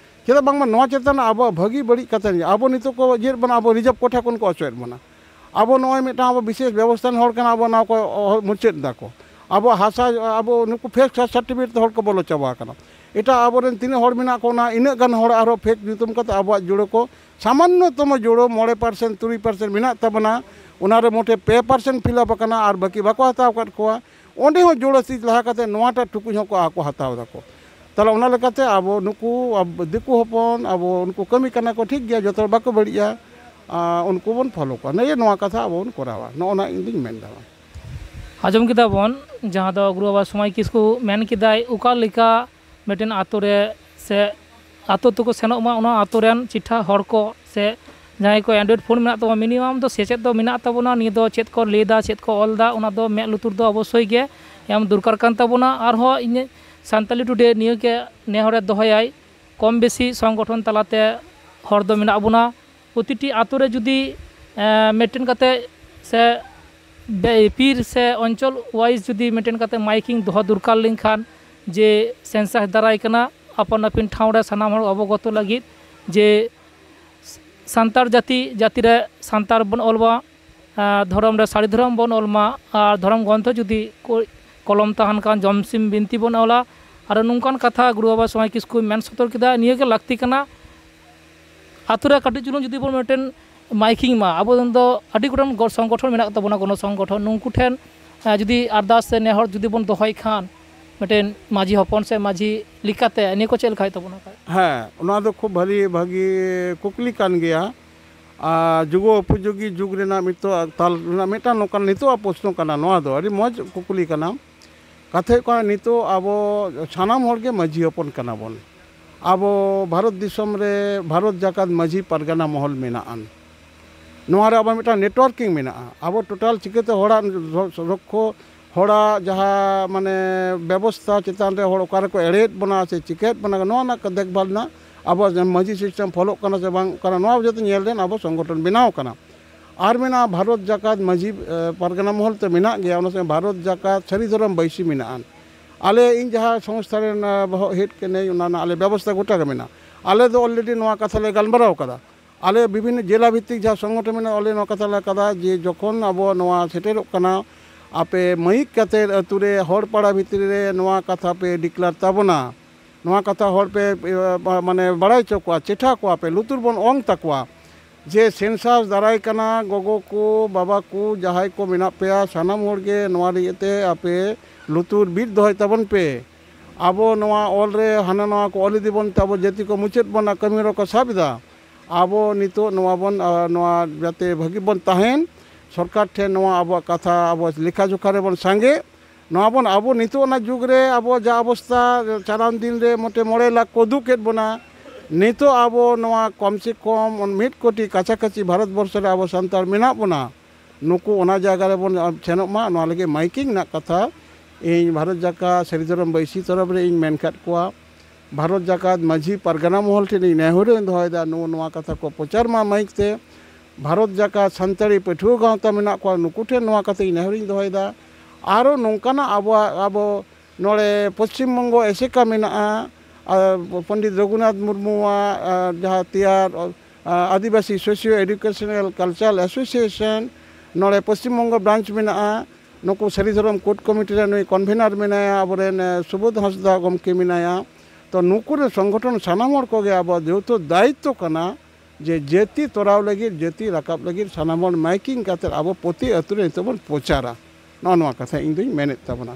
ᱪᱮᱫᱟᱜ ᱵᱟᱝᱢᱟ ᱱᱚᱣᱟ ᱪᱮᱛᱟᱱ ᱨᱮ ᱟᱵᱚᱣᱟᱜ ᱵᱷᱟᱹᱜᱤ ᱵᱟᱹᱲᱤᱡ ᱠᱟᱛᱷᱟ ᱧᱮᱞ, ᱟᱵᱚ ᱱᱤᱛᱚᱜ ᱠᱚ ᱤᱭᱟᱹᱭᱮᱫ ᱵᱚᱱᱟ, ᱟᱵᱚ ᱨᱤᱡᱟᱨᱵᱷ ᱠᱚᱴᱷᱟ ᱠᱷᱚᱱ ᱠᱚ ᱚᱪᱚᱭᱮᱫ ᱵᱚᱱᱟ᱾ ᱟᱵᱚ ᱱᱚᱜᱼᱚᱭ ᱢᱤᱫᱴᱟᱝ ᱟᱵᱚ ᱵᱤᱥᱮᱥ ᱵᱮᱵᱚᱥᱛᱷᱟ ᱨᱮᱱ ᱦᱚᱲ ᱠᱟᱱᱟ, ᱟᱵᱚ ᱱᱚᱣᱟ ᱠᱚ ᱚ-, ᱢᱩᱪᱟᱹᱫ ᱫᱟᱠᱚ᱾ ᱟᱵᱚ ᱦᱟᱥᱟ, ᱟᱵᱚ ᱱᱩᱠᱩ ᱯᱷᱮᱠ ᱥᱟᱨᱴᱤᱯᱷᱤᱠᱮᱴ ᱛᱮ ᱦᱚᱲ ᱠᱚ ᱵᱚᱞᱚ ᱪᱟᱵᱟ ᱟᱠᱟᱱᱟ᱾ ᱮᱴᱟᱜ ᱟᱵᱚᱨᱮᱱ ᱛᱤᱱᱟᱹᱜ ᱦᱚᱲ ᱢᱮᱱᱟᱜ ᱠᱚ, ᱚᱱᱟ ᱤᱱᱟᱹᱜ ᱜᱟᱱ ᱦᱚᱲ ᱟᱨᱦᱚᱸ ᱯᱷᱮᱠ ᱧᱩᱛᱩᱢ ᱠᱟᱛᱮ ᱟᱵᱚᱣᱟᱜ ᱡᱩᱲᱟᱹ ᱠᱚ, ᱥᱟᱢᱟᱱᱱᱚ ᱛᱚᱢᱚ ᱡᱩᱲᱟᱹ ᱢᱚᱬᱮ ᱯᱟᱨᱥᱮᱱᱴ, ᱛᱩᱨᱩᱭ ᱯᱟᱨᱥᱮᱱᱴ ᱢᱮᱱᱟᱜ ᱛᱟᱵᱚᱱᱟ, ᱚᱱᱟᱨᱮ ᱢᱚᱴᱷᱮ ᱯᱮ ᱯᱟᱨᱥᱮᱱᱴ ᱯᱷᱤᱞᱟᱯ ᱟᱠᱟᱱᱟ ᱟᱨ ᱵᱟᱹᱠᱤ ᱵᱟᱠᱚ ᱦᱟᱛᱟᱣ ᱟᱠᱟᱫ ᱠᱚᱣᱟ᱾ ᱚᱸᱰᱮ ᱦᱚᱸ ᱡᱩᱲᱟᱹ ᱥᱤᱫ ᱞᱟᱦᱟ ᱠᱟᱛᱮ ᱱᱚᱣᱟᱴᱟᱜ ᱴᱩᱠᱩᱡ ᱦᱚᱸᱠᱚ ᱟᱠᱚ ᱦᱟᱛᱟᱣ ᱫᱟᱠᱚ᱾ ᱛᱟᱦᱚᱞᱮ ᱚᱱᱟ ᱞᱮᱠᱟᱛᱮ ᱟᱵᱚ ᱱᱩᱠᱩ ᱟᱵ-, ᱫᱤᱠᱩ ᱦᱚᱯᱚᱱ, ᱟᱵᱚ ᱩᱱᱠᱩ ᱠᱟᱹᱢᱤ ᱠᱟᱱᱟ ᱠᱚ ᱴᱷᱤᱠ ᱜᱮᱭᱟ, ᱡᱚᱛᱚ ᱦᱚᱲ ᱵᱟᱠᱚ ᱵᱟᱹᱲᱤᱡᱼᱟ, ᱟᱨ ᱩᱱᱠᱩ ᱵᱚᱱ ᱯᱷᱚᱞᱳ ᱠᱚᱣᱟ᱾ ᱱᱤᱭᱟᱹ ᱱᱚᱣᱟ ᱠᱟᱛᱷᱟ ᱟᱵᱚ ᱵᱚᱱ ᱠᱚᱨᱟᱣᱟ, ᱱᱚᱜᱼᱚ ᱱᱟ ᱤᱧ ᱫᱩᱧ ᱢᱮᱱ ᱮᱫᱟ᱾ ᱟᱸᱡᱚᱢ ᱠᱮᱫᱟ ᱵᱚᱱ, ᱡᱟᱦᱟᱸ ᱫᱚ ᱜᱩᱨᱩ ᱵᱟᱵᱟ ᱥᱚᱢᱟᱭ ᱠᱤᱥᱠᱩ ᱢᱮᱱ ᱠᱮᱫᱟᱭ, ᱚᱠᱟ ᱞᱮᱠᱟ ᱢᱤᱫᱴᱮᱱ ᱟᱛᱳ ᱨᱮ ᱥᱮ ᱟᱛᱳ ᱛᱮᱠᱚ ᱥᱮᱱᱚᱜ ᱢᱟ, ᱚᱱᱟ ᱟᱛᱳ ᱨᱮᱱ ᱪᱤᱴᱷᱟ ᱦᱚᱲ ᱠᱚ ᱥᱮ ᱡᱟᱦᱟᱸᱭ ᱠᱚ Android ᱯᱷᱳᱱ ᱢᱮᱱᱟᱜ ᱛᱟᱵᱚᱱᱟ, ᱢᱤᱱᱤᱢᱟᱢ ᱫᱚ ᱥᱮᱪᱮᱫ ᱫᱚ ᱢᱮᱱᱟᱜ ᱛᱟᱵᱚᱱᱟ᱾ ᱱᱤᱭᱟᱹ ᱫᱚ ᱪᱮᱫ ᱠᱚ ᱞᱟᱹᱭᱫᱟ, ᱪᱮᱫ ᱠᱚ ᱚᱞᱫᱟ, ᱚᱱᱟ ᱫᱚ ᱢᱮᱫ ᱞᱩᱛᱩᱨ ᱫᱚ ᱚᱵᱚᱥᱥᱳᱭ ᱜᱮ ᱮᱢ ᱫᱚᱨᱠᱟᱨ ᱠᱟᱱ ᱛᱟᱵᱚᱱᱟ᱾ ᱟᱨᱦᱚᱸ ᱤᱧ ᱥᱟᱱᱛᱟᱞᱤ ᱴᱩᱰᱮ ᱱᱤᱭᱟᱹᱜᱮ ᱱᱮᱦᱚᱨᱮ ᱫᱚᱦᱚᱭᱟᱭ, ᱠᱚᱢ ᱵᱮᱥᱤ ᱥᱚᱝᱜᱚᱴᱷᱚᱱ ᱛᱟᱞᱟᱛᱮ ᱦᱚᱲ ᱫᱚ ᱢᱮᱱᱟᱜ ᱵᱚᱱᱟ᱾ ᱯᱨᱚᱛᱤᱴᱤ ᱟᱛᱳ ᱨᱮ ᱡᱩᱫᱤ, ᱮᱸ, ᱢᱤᱫᱴᱮᱱ ᱠᱟᱛᱮ ᱥᱮ ᱵᱮ-, ᱯᱤᱨ ᱥᱮ ᱚᱧᱪᱚᱞ wise ᱡᱩᱫᱤ ᱢᱤᱫᱴᱮᱱ ᱠᱟᱛᱮ ᱢᱟᱭᱤᱠᱤᱝ ᱫᱚᱦᱚ ᱫᱚᱨᱠᱟᱨ ᱞᱮᱱᱠᱷᱟᱱ, ᱡᱮ census ᱫᱟᱨᱟᱭ ᱠᱟᱱᱟ, ᱟᱯᱟᱱ ᱟᱹᱯᱤᱱ ᱴᱷᱟᱶ ᱨᱮ ᱥᱟᱱᱟᱢ ᱦᱚᱲ ᱚᱵᱚᱜᱚᱛᱚ ᱞᱟᱹᱜᱤᱫ, ᱡᱮ ᱥᱟᱱᱛᱟᱲ ᱡᱟᱹᱛᱤ, ᱡᱟᱹᱛᱤ ᱨᱮ ᱥᱟᱱᱛᱟᱲ ᱵᱚᱱ ᱚᱞ ᱢᱟ, ᱟᱨ ᱫᱷᱚᱨᱚᱢ ᱨᱮ ᱥᱟᱹᱨᱤ ᱫᱷᱚᱨᱚᱢ ᱵᱚᱱ ᱚᱞ ᱢᱟ, ᱟᱨ ᱫᱷᱚᱨᱚᱢ ᱜᱨᱚᱱᱛᱷᱚ ᱡᱩᱫᱤ ᱠᱚ-, ᱠᱚᱞᱚᱢ ᱛᱟᱦᱮᱱ ᱠᱷᱟᱱ ᱡᱚᱢᱥᱤᱢ ᱵᱤᱱᱛᱤ ᱵᱚᱱ ᱚᱞᱟ᱾ ᱟᱨ ᱱᱚᱝᱠᱟᱱ ᱠᱟᱛᱷᱟ ᱜᱩᱨᱩ ᱵᱟᱵᱟ ᱥᱚᱢᱟᱭ ᱠᱤᱥᱠᱩ ᱢᱮᱱ ᱥᱚᱫᱚᱨ ᱠᱮᱫᱟ, ᱱᱤᱭᱟᱹ ᱜᱮ ᱞᱟᱹᱠᱛᱤ ᱠᱟᱱᱟ᱾ ᱟᱛᱳ ᱨᱮ ᱠᱟᱹᱴᱤᱡ ᱪᱩᱞᱩᱝ ᱡᱩᱫᱤ ᱵᱚᱱ ᱢᱤᱫᱴᱮᱱ ᱢᱟᱭᱤᱠᱤᱝ ᱢᱟ, ᱟᱵᱚ ᱫᱚ ᱟᱹᱰᱤ ᱜᱚᱴᱟᱝ ᱜᱚ-, ᱥᱚᱝᱜᱚᱴᱷᱚᱱ ᱢᱮᱱᱟᱜ ᱛᱟᱵᱚᱱᱟ, ᱜᱚᱱᱚ ᱥᱚᱝᱜᱚᱴᱷᱚᱱ, ᱱᱩᱠᱩ ᱴᱷᱮᱱ, ᱟᱸ, ᱡᱩᱫᱤ ᱟᱨᱫᱟᱥ ᱥᱮ ᱱᱮᱦᱚᱨ ᱡᱩᱫᱤ ᱵᱚᱱ ᱫᱚᱦᱚᱭ ᱠᱷᱟᱱ, ᱢᱤᱫᱴᱮᱱ ᱢᱟᱹᱡᱷᱤ ᱦᱚᱯᱚᱱ ᱥᱮ ᱢᱟᱹᱡᱷᱤ ᱞᱮᱠᱟᱛᱮ ᱱᱤᱭᱟᱹ ᱠᱚ ᱪᱮᱫ ᱞᱮᱠᱟ ᱦᱩᱭᱩᱜ ᱛᱟᱵᱚᱱᱟ? ᱦᱮᱸ, ᱚᱱᱟ ᱫᱚ ᱠᱷᱩᱵ ᱵᱷᱟᱹᱞᱤ, ᱵᱷᱟᱹᱜᱤ ᱠᱩᱠᱞᱤ ᱠᱟᱱ ᱜᱮᱭᱟ᱾ ᱟᱨ ᱡᱩᱜᱚ ᱩᱯᱚᱡᱳᱜᱤ ᱡᱩᱜᱽ ᱨᱮᱱᱟᱜ ᱱᱤᱛᱚᱜ ᱛᱟᱞ ᱨᱮᱱᱟᱜ ᱢᱤᱫᱴᱟᱝ ᱱᱚᱝᱠᱟᱱ ᱱᱤᱛᱚᱜᱟᱜ ᱯᱨᱚᱥᱱᱚ ᱠᱟᱱᱟ᱾ ᱱᱚᱣᱟ ᱫᱚ ᱟᱹᱰᱤ ᱢᱚᱡᱽ ᱠᱩᱠᱞᱤ ᱠᱟᱱᱟ᱾ ᱠᱟᱛᱷᱟ ᱦᱩᱭᱩᱜ ᱠᱟᱱᱟ, ᱱᱤᱛᱚᱜ ᱟᱵᱚ ᱥᱟᱱᱟᱢ ᱦᱚᱲ ᱜᱮ ᱢᱟᱹᱡᱷᱤ ᱦᱚᱯᱚᱱ ᱠᱟᱱᱟ ᱵᱚᱱ᱾ ᱟᱵᱚ ᱵᱷᱟᱨᱚᱛ ᱫᱤᱥᱚᱢ ᱨᱮ ᱵᱷᱟᱨᱚᱛ ᱡᱟᱠᱟᱛ ᱢᱟᱹᱡᱷᱤ ᱯᱟᱨᱜᱟᱱᱟ ᱢᱚᱦᱚᱞ ᱢᱮᱱᱟᱜᱼᱟ᱾ ᱱᱚᱣᱟ ᱨᱮ ᱟᱵᱚ ᱢᱤᱫᱴᱟᱝ networking ᱢᱮᱱᱟᱜᱼᱟ᱾ ᱟᱵᱚ total ᱪᱤᱠᱟᱹᱛᱮ ᱦᱚᱲᱟᱜ ᱨᱚ-, ᱨᱚᱠᱠᱷᱚ, ᱦᱚᱲᱟᱜ ᱡᱟᱦᱟᱸ ᱢᱟᱱᱮ ᱵᱮᱵᱚᱥᱛᱷᱟ ᱪᱮᱛᱟᱱ ᱨᱮ ᱦᱚᱲ ᱚᱠᱟ ᱨᱮᱠᱚ ᱮᱲᱮᱭᱮᱫ ᱵᱚᱱᱟ ᱥᱮ ᱪᱤᱠᱟᱹᱭᱮᱫ ᱵᱚᱱᱟ, ᱱᱚᱣᱟ ᱨᱮᱱᱟᱜ ᱫᱮᱠᱷᱵᱷᱟᱞ ᱨᱮᱱᱟᱜ ᱟᱵᱚᱣᱟᱜ ᱢᱟᱹᱡᱷᱤ system ᱯᱷᱚᱞᱚᱜ ᱠᱟᱱᱟ ᱥᱮ ᱵᱟᱝ ᱠᱟᱱᱟ, ᱱᱚᱣᱟ ᱡᱟᱛᱮ ᱧᱮᱞ ᱨᱮᱱ ᱟᱵᱚ ᱥᱚᱝᱜᱚᱴᱷᱚᱱ ᱵᱮᱱᱟᱣ ᱠᱟᱱᱟ᱾ ᱟᱨ ᱢᱮᱱᱟᱜᱼᱟ ᱵᱷᱟᱨᱚᱛ ᱡᱟᱠᱟᱛ ᱢᱟᱹᱡᱷᱤ, ᱮ, ᱯᱟᱨᱜᱟᱱᱟ ᱢᱚᱦᱚᱞ ᱛᱮ ᱢᱮᱱᱟᱜ ᱜᱮᱭᱟ, ᱚᱱᱟ ᱥᱚᱸᱜᱮ ᱵᱷᱟᱨᱚᱛ ᱡᱟᱠᱟᱛ ᱥᱟᱹᱨᱤ ᱫᱷᱚᱨᱚᱢ ᱵᱟᱹᱭᱥᱤ ᱢᱮᱱᱟᱜᱼᱟ᱾ ᱟᱞᱮ, ᱤᱧ ᱡᱟᱦᱟᱸ ᱥᱚᱝᱥᱛᱷᱟ ᱨᱮᱱ, ᱮ, ᱵᱚᱦᱚᱜ head ᱠᱟᱹᱱᱟᱹᱧ, ᱚᱱᱟ ᱨᱮᱱᱟᱜ ᱟᱞᱮ ᱵᱮᱵᱚᱥᱛᱷᱟ ᱜᱚᱴᱟ ᱜᱮ ᱢᱮᱱᱟᱜᱼᱟ᱾ ᱟᱞᱮ ᱫᱚ already ᱱᱚᱣᱟ ᱠᱟᱛᱷᱟ ᱞᱮ ᱜᱟᱞᱢᱟᱨᱟᱣ ᱠᱟᱫᱟ᱾ ᱟᱞᱮ ᱵᱤᱵᱷᱤᱱᱱᱚ ᱡᱮᱞᱟ ᱵᱷᱤᱛᱛᱤᱠ ᱡᱟᱦᱟᱸ ᱥᱚᱝᱜᱚᱴᱷᱚᱱ ᱢᱮᱱᱟᱜᱼᱟ, ᱟᱞᱮ ᱱᱚᱣᱟ ᱠᱟᱛᱷᱟ ᱞᱮ ᱠᱟᱫᱟ ᱡᱮ ᱡᱚᱠᱷᱚᱱ ᱟᱵᱚ ᱱᱚᱣᱟ ᱥᱮᱴᱮᱨᱚᱜ ᱠᱟᱱᱟ, ᱟᱯᱮ ᱢᱟᱹᱭᱤᱠ ᱠᱟᱛᱮ ᱟᱹᱛᱩ ᱨᱮ ᱦᱚᱲ ᱯᱟᱲᱟ ᱵᱷᱤᱛᱨᱤ ᱨᱮ ᱱᱚᱣᱟ ᱠᱟᱛᱷᱟ ᱯᱮ declare ᱛᱟᱵᱚᱱᱟ, ᱱᱚᱣᱟ ᱠᱟᱛᱷᱟ ᱦᱚᱲ ᱯᱮ, ᱮ, ᱢᱟᱱᱮ ᱵᱟᱲᱟᱭ ᱦᱚᱪᱚ ᱠᱚᱣᱟ, ᱪᱮᱴᱷᱟ ᱠᱚᱣᱟ ᱯᱮ, ᱞᱩᱛᱩᱨ ᱵᱚᱱ ᱚᱝ ᱛᱟᱠᱚᱣᱟ᱾ ᱡᱮ census ᱫᱟᱨᱟᱭ ᱠᱟᱱᱟ, ᱜᱚᱜᱚ ᱠᱚ, ᱵᱟᱵᱟ ᱠᱚ, ᱡᱟᱦᱟᱸᱭ ᱠᱚ ᱢᱮᱱᱟᱜ ᱯᱮᱭᱟ, ᱥᱟᱱᱟᱢ ᱦᱚᱲ ᱜᱮ ᱱᱚᱣᱟ ᱞᱟᱹᱜᱤᱫ ᱛᱮ ᱟᱯᱮ ᱞᱩᱛᱩᱨ ᱵᱤᱫ ᱫᱚᱦᱚᱭ ᱛᱟᱵᱚᱱ ᱯᱮ᱾ ᱟᱵᱚ ᱱᱚᱣᱟ ᱚᱞ ᱨᱮ ᱦᱟᱱᱟ ᱱᱟᱣᱟ ᱠᱚ ᱚᱞ ᱤᱫᱤ ᱵᱚᱱ ᱛᱮ ᱟᱵᱚ ᱡᱟᱹᱛᱤ ᱠᱚ ᱢᱩᱪᱟᱹᱫ ᱵᱚᱱᱟ, ᱠᱟᱹᱢᱤ ᱦᱚᱨᱟ ᱠᱚ ᱥᱟᱵ ᱮᱫᱟ᱾ ᱟᱵᱚ ᱱᱤᱛᱚᱜ ᱱᱚᱣᱟ ᱵᱚᱱ, ᱟ, ᱱᱚᱣᱟ ᱡᱟᱛᱮ ᱵᱷᱟᱹᱜᱤ ᱵᱚᱱ ᱛᱟᱦᱮᱱ, ᱥᱚᱨᱠᱟᱨ ᱴᱷᱮᱱ ᱱᱚᱣᱟ ᱟᱵᱚᱣᱟᱜ ᱠᱟᱛᱷᱟ ᱟᱵᱚ ᱞᱮᱠᱷᱟ ᱡᱚᱠᱷᱟ ᱨᱮᱵᱚᱱ ᱥᱟᱸᱜᱮ᱾ ᱱᱚᱣᱟ ᱵᱚᱱ, ᱟᱵᱚ ᱱᱤᱛᱚᱜ ᱚᱱᱟ ᱡᱩᱜᱽ ᱨᱮ ᱟᱵᱚ ᱡᱟ ᱚᱵᱚᱥᱛᱟ, ᱪᱟᱞᱟᱣ ᱫᱤᱱ ᱨᱮ ᱢᱚᱴᱮ ᱢᱚᱬᱮ ᱞᱟᱠᱷ ᱠᱚ ᱩᱫᱩᱜ ᱠᱮᱫ ᱵᱚᱱᱟ, ᱱᱤᱛᱚᱜ ᱟᱵᱚ ᱱᱚᱣᱟ ᱠᱚᱢ ᱥᱮ ᱠᱚᱢ ᱢᱤᱫ ᱠᱳᱴᱤ ᱠᱟᱪᱷᱟ ᱠᱟᱪᱷᱤ ᱵᱷᱟᱨᱚᱛ ᱵᱚᱨᱥᱚ ᱨᱮ ᱟᱵᱚ ᱥᱟᱱᱛᱟᱲ ᱢᱮᱱᱟᱜ ᱵᱚᱱᱟ᱾ ᱱᱩᱠᱩ ᱚᱱᱟ ᱡᱟᱭᱜᱟ ᱨᱮᱵᱚᱱ ᱥᱮᱱᱚᱜ ᱢᱟ, ᱱᱚᱣᱟ ᱞᱟᱹᱜᱤᱫ ᱢᱟᱭᱤᱠᱤᱝ ᱨᱮᱱᱟᱜ ᱠᱟᱛᱷᱟ ᱤᱧ ᱵᱷᱟᱨᱚᱛ ᱡᱟᱠᱟᱛ ᱥᱟᱹᱨᱤ ᱫᱷᱚᱨᱚᱢ ᱵᱟᱹᱭᱥᱤ ᱛᱚᱨᱚᱯ ᱨᱮ ᱤᱧ ᱢᱮᱱ ᱠᱟᱫ ᱠᱚᱣᱟ, ᱵᱷᱟᱨᱚᱛ ᱡᱟᱠᱟᱛ ᱢᱟᱹᱡᱷᱤ ᱯᱟᱨᱜᱟᱱᱟ ᱢᱚᱦᱚᱞ ᱴᱷᱮᱱ ᱤᱧ ᱱᱮᱦᱚᱨ ᱤᱧ ᱫᱚᱦᱚᱭᱮᱫᱟ, ᱱᱚᱣᱟ ᱱᱚᱣᱟ ᱠᱟᱛᱷᱟ ᱠᱚ ᱯᱨᱚᱪᱟᱨ ᱢᱟ ᱢᱟᱭᱤᱠ ᱛᱮ᱾ ᱵᱷᱟᱨᱚᱛ ᱡᱟᱠᱟᱛ ᱥᱟᱱᱛᱟᱲᱤ ᱯᱟᱹᱴᱷᱩᱣᱟᱹ ᱜᱟᱶᱛᱟ ᱢᱮᱱᱟᱜ ᱠᱚᱣᱟ, ᱱᱩᱠᱩ ᱴᱷᱮᱱ ᱱᱚᱣᱟ ᱠᱟᱛᱷᱟ ᱤᱧ ᱱᱮᱦᱚᱨ ᱤᱧ ᱫᱚᱦᱚᱭᱮᱫᱟ᱾ ᱟᱨᱚ ᱱᱚᱝᱠᱟᱱᱟᱜ ᱟᱵᱚᱣᱟᱜ, ᱟᱵᱚ ᱱᱚᱰᱮ ᱯᱚᱥᱪᱤᱢ ᱵᱚᱝᱜᱚ ᱮᱥᱮᱠᱟ ᱢᱮᱱᱟᱜᱼᱟ, ᱟᱨ ᱯᱚᱱᱰᱤᱛ ᱨᱚᱜᱷᱩᱱᱟᱛᱷ ᱢᱩᱨᱢᱩᱣᱟᱜ, ᱟᱨ ᱡᱟᱦᱟᱸ ᱛᱮᱭᱟᱨ, ᱟᱨ ᱟᱹᱫᱤᱵᱟᱹᱥᱤ ᱥᱳᱥᱤᱭᱳ ᱮᱰᱩᱠᱮᱥᱚᱱᱟᱞ ᱠᱟᱞᱪᱟᱨᱟᱞ ᱮᱥᱳᱥᱤᱭᱮᱥᱚᱱ, ᱱᱚᱰᱮ ᱯᱚᱥᱪᱤᱢ ᱵᱚᱝᱜᱚ ᱵᱨᱟᱧᱪ ᱢᱮᱱᱟᱜᱼᱟ᱾ ᱱᱩᱠᱩ ᱥᱟᱹᱨᱤ ᱫᱷᱚᱨᱚᱢ ᱠᱳᱰ ᱠᱚᱢᱤᱴᱤ ᱨᱮ ᱱᱩᱭ ᱠᱚᱱᱵᱷᱮᱱᱟᱨ ᱢᱮᱱᱟᱭᱟ, ᱟᱵᱚᱨᱮᱱ, ᱮ, ᱥᱩᱵᱳᱫᱷ ᱦᱟᱸᱥᱫᱟ ᱜᱚᱢᱠᱮ ᱢᱮᱱᱟᱭᱟ᱾ ᱛᱚ, ᱱᱩᱠᱩ ᱨᱮᱱ ᱥᱚᱝᱜᱚᱴᱷᱚᱱ ᱥᱟᱱᱟᱢ ᱦᱚᱲ ᱠᱚᱜᱮ ᱟᱵᱚᱣᱟᱜ ᱡᱚᱛᱚ ᱫᱟᱭᱤᱛᱛᱚ ᱠᱟᱱᱟ ᱡᱮ ᱡᱟᱹᱛᱤ ᱛᱚᱨᱟᱣ ᱞᱟᱹᱜᱤᱫ, ᱡᱟᱹᱛᱤ ᱨᱟᱠᱟᱵ ᱞᱟᱹᱜᱤᱫ ᱥᱟᱱᱟᱢ ᱦᱚᱲ ᱢᱟᱭᱠᱤᱝ ᱠᱟᱛᱮ ᱟᱵᱚ ᱯᱨᱚᱛᱤ ᱟᱹᱛᱩ ᱨᱮ ᱱᱤᱛᱚᱜ ᱵᱚᱱ ᱯᱨᱚᱪᱟᱨᱟ᱾ ᱱᱚᱜᱼᱚ ᱱᱚᱣᱟ ᱠᱟᱛᱷᱟ ᱤᱧ ᱫᱩᱧ ᱢᱮᱱᱮᱫ ᱛᱟᱵᱚᱱᱟ᱾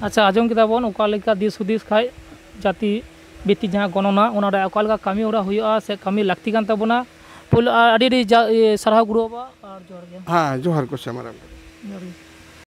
ᱟᱪᱪᱷᱟ, ᱟᱸᱡᱚᱢ ᱠᱮᱫᱟ ᱵᱚᱱ ᱚᱠᱟ ᱞᱮᱠᱟ ᱫᱤᱥ ᱦᱩᱫᱤᱥ ᱠᱷᱟᱡ ᱡᱟᱹᱛᱤ ᱵᱷᱤᱛᱛᱤ ᱡᱟᱦᱟᱸ ᱜᱚᱱᱚᱱᱟ, ᱚᱱᱟ ᱨᱮ ᱚᱠᱟ ᱞᱮᱠᱟ ᱠᱟᱹᱢᱤ ᱦᱚᱨᱟ ᱦᱩᱭᱩᱜᱼᱟ ᱥᱮ ᱠᱟᱹᱢᱤ ᱞᱟᱹᱠᱛᱤ ᱠᱟᱱ ᱛᱟᱵᱚᱱᱟ᱾ ᱯᱳᱭᱞᱳ ᱟᱨ ᱟᱹᱰᱤ ᱟᱹᱰᱤ ᱡᱟ-, ᱤᱭᱟᱹ ᱥᱟᱨᱦᱟᱣ ᱜᱩᱨᱩ ᱵᱟᱵᱟ, ᱟᱨ ᱡᱚᱦᱟᱨ ᱜᱮ᱾ ᱦᱮᱸ, ᱡᱚᱦᱟᱨ ᱜᱚᱸᱥᱟᱭ ᱢᱟᱨᱟᱝ᱾ ᱡᱚᱦᱟᱨ ᱜᱮ᱾